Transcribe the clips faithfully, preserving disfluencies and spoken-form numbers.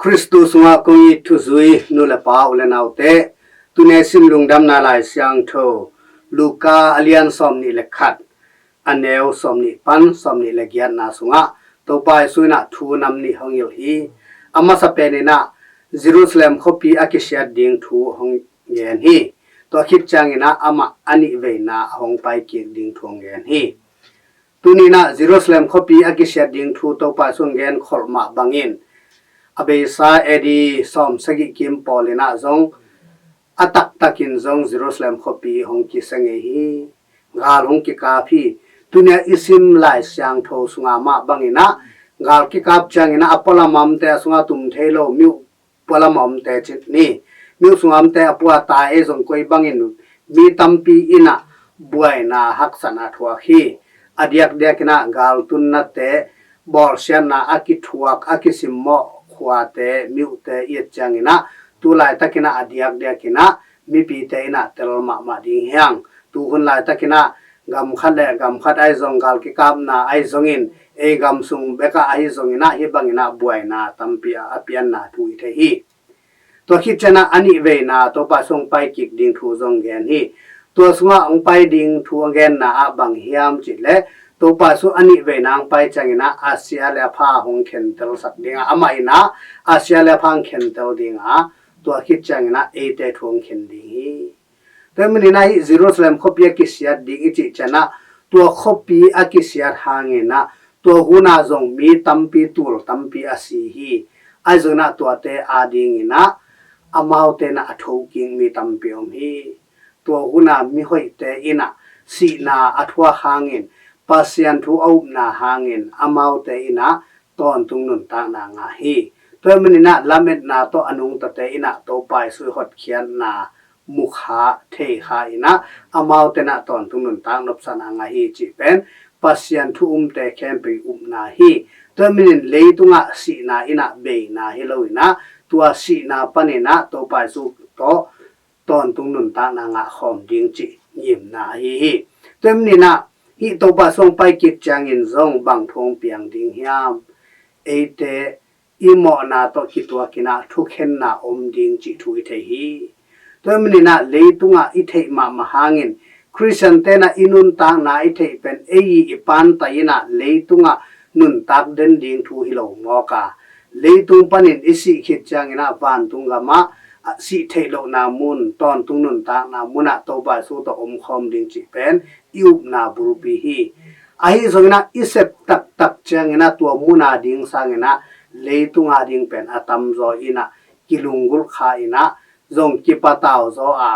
Khristu sungah kong it thuzui nu le pa, u le naute, tuni i sim Lungdamna Lai Siangtho Luka a lian sawmnih le khat, a neu sawmnih pan sawmnih le giatna sungah Topa Jesu in ah thu nam nih hong hilh hi. A masa pen in ah Jerusalem khuapi a kisiat ding thu hong gen hi. Tua khit ciangin ah amah a nih veina a hong pai kik ding thu hong gen hi. Tuni in ah Jerusalem khuapi a kisiat ding thu Topa Jesu in hong gen kholh mah bangin, a beisa A D sawm sagih kim pawl in ah zong a taktakin zong Jerusalem khuapi hong kisia ngei hi. Gal hong kikap hi. Tuni a i sim Lai Siangtho sunga mah bangin ah gal kikap ciangin ah a pualam a omte, a sunga tum thei lo, myo pualam a omte cih ni, myo sunga omte a pua tai, ei zong koi bangin mi tampi in ah buaina haksatna thuak hi. A diakdiakin ah galtunnate, bawlsiatna a kithuak, a kisimmawh khuate, myote i et ciangin ah tu laitakin ah a diakdiakin ah mipite in ah tel mahmah ding hi hang. Tu hun laitakin ah gam khat le gam khat ahi zong gal kikapna ahi zongin, ei gam sung bekah ahi zongin ah hih bangin ah buaina tampi a, a pianna thu i thei hi. Tua khit ciangin ah a nih veina Topa Jesu hong pai kik ding thu zong gen hi. Tua sungah hong pai ding thu a genna ah bang hiam cih leh, Topa Jesu a nih veina hong pai ciangin ah a sia le a pha hong khentelsak ding a, amah in ah a sia le a pha hong khentel ding a, tua khit ciangin ah eite thu hong khen ding hi. Tua manin ah hih Jerusalem khuapi a kisiat ding i cih ciangin ah, tua khuapi a kisiat hangin ah tua hun ah zong mi tampi, tul tampi a si hi. Ahi zongin ah tuate adingin ah amaute in ah a thokik mi tampi om hi. Tua hun ah mihoihte in ah sihna a thuak hangin, Pasian thu a upna hangin amaute in ah tawntung nuntakna ngah hi. Tua manin ah lametna tawh a nungtate in ah Topa Jesu i hotkhiatna mu kha, thei kha in ah amaute in ah tawntung nuntak nopsakna ngah hi cih pen Pasian thu umte khempeuh i upna hi. Tua manin leitungah sihna in ah beina hi lo in ah, tua sihna panin ah Topa Jesu tawh tawntung nuntakna ngah khawm ding cih ngimna ahi hi. Tua manin ah hih Topa Jesu hong pai kik ciangin zong bang thu hong piang ding hiam? Eite i mawhna tawh kituakin ah thukhenna om ding cih thu i thei hi. Tua manin ah leitungah i theih mahmah hangin, Khristiante in ah i nuntakna i theih pen ei i pantai in ah leitungah nuntak den ding thu hi lo mawk a, leitung panin i sih khit ciangin ah vantung gamah a sih theih lohna mun, tawntung nuntakna mun ah Topa Jesu tawh omkhawm ding cih pen i upna bulpi hi. Ahi zongin ah i sep taktak ciangin ah tua mun a ding sangin ah leitung a ding pen a tamzaw in ah kilunggulh kha in ah zong kipatau zaw a,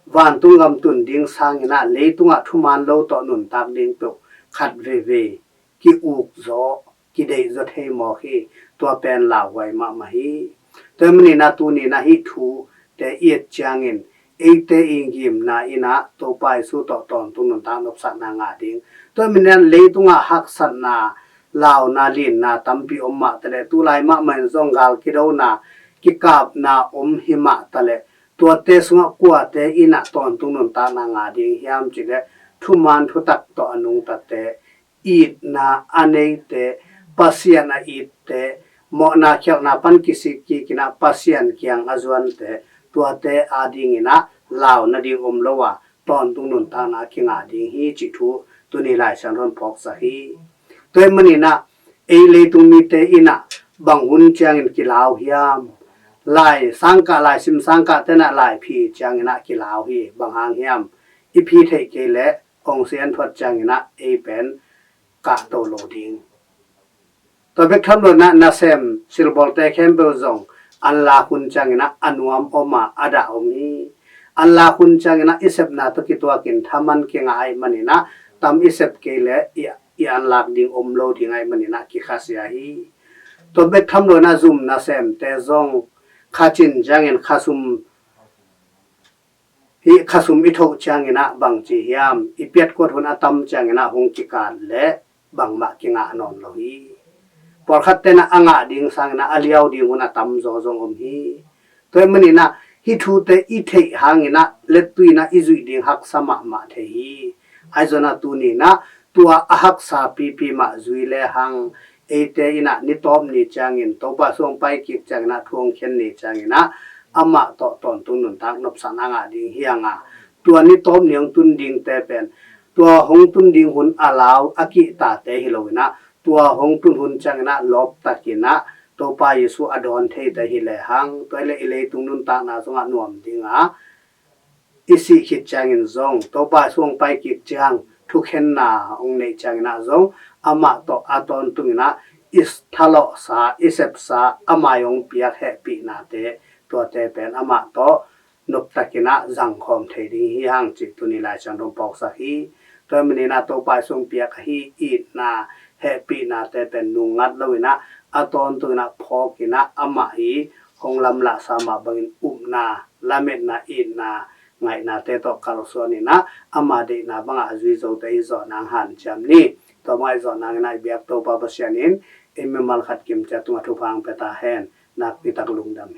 vantung gam tun ding sangin ah leitungah thuman lo tawh nuntak ding peuh khat veivei ki-uk zaw, kideih zaw thei mawk hi. Tua pen lauhuai mahmah hi. Tua manin ah tuni in ah hih thute i et ciangin eite i ngimna in ah Topa Jesu tawh tawntung nuntak nopsakna ngah ding. Tua manin ah leitungah haksatna, launa, linna tampi om mah taleh, tulai mahmah in zong gal kidona, kikapna om hi mah taleh, tuate sungah kuate in ah tawntung nuntakna ngah ding hiam cih leh, thuman thutak tawh a nungtate, itna a neite, Pasian a itte, mawhna khialhna pan kisik kik in ah Pasian kiang a zuante, tuate a dingin ah lau nading om lo a, tawntung nuntakna kingah ding hi cih thu tuni Lai Siangtho in phawksak hi. Tua ahih manin ah ei leitung mite in ah bang hun ciangin kilau hiam? Lai sangkah, laisim sangkahte in ah lai phi ciangin ah kilau hi. Bang hang hiam? I phi theih kei leh ong sian thuat ciangin ah ei pen kahto lo ding. Tua bek tham lo in ah nasem silbawlte khempeuh zong an lak hun ciangin ah a nuam om a, a dah om hi. An lak hun ciangin ah i sepna tawh kituakin thaman kingah ahih manin ah tam i sep kei leh i, i an lak ding om lo ding ahih manin ah kikhasia hi. Tua bek tham lo in ah zum nasemte zong kha cin ciangin kha sum, hih kha sum i thoh ciangin ah bangci hiam, i piatkuat hun a tam ciangin ah hong kikal leh bangmah kingah nawn lo hi. Pawlkhatte in ah a ngah ding sangin ah a liau ding hun a tamzaw zong om hi. Tua ahih manin ah hih thute i theih hangin ah lettui in ah i zuih ding haksa mahmah thei hi. Ahi zongin ah tuni in ah tua a haksa pipi mah zui lehang eite in ah ni tawp ni ciangin Topa suang pai kik ciangin ah thu hong khen ni ciangin ah amah tawh tawntung nuntak nopsakna ngah ding hi hang a, tua ni tawp ni hong tun dingte pen tua hong tun ding hun a lau a kihtate hi lo in ah tua hong tun hun ciangin ah lawptakin ah Topa Jesu a dawn theite hi lehang tua hi leh i leitung nuntakna zongah nuam ding a, i sih khit ciangin zong Topa suang pai kik ciang thukhenna hong neih ciangin ah zong amah tawh a tawntungin ah i thalawhsa i sepsa ama hong piak hehpihnate tuate pen amah tawh noptakin ah zangkhawm thei ding hi hang cih tuni Lai Siangtho hong phawksak hi. Tua hi manin ah Topa suang piak ahi itna hehpihnate pen nungngat lo in ah a tawntungin ah phawkin ah amah i hong lamlahsa mah bangin upna lametna itna ngaihnate tawh kalsuan in ah ama deihna bangah a zui zote i zawh nang hanciam ni. Tua mah i zawh nangin ah i biak Topa Pasian in i mimal khat kimciat tungah thupha hong pia ta hen. Nakpi tak lungdam.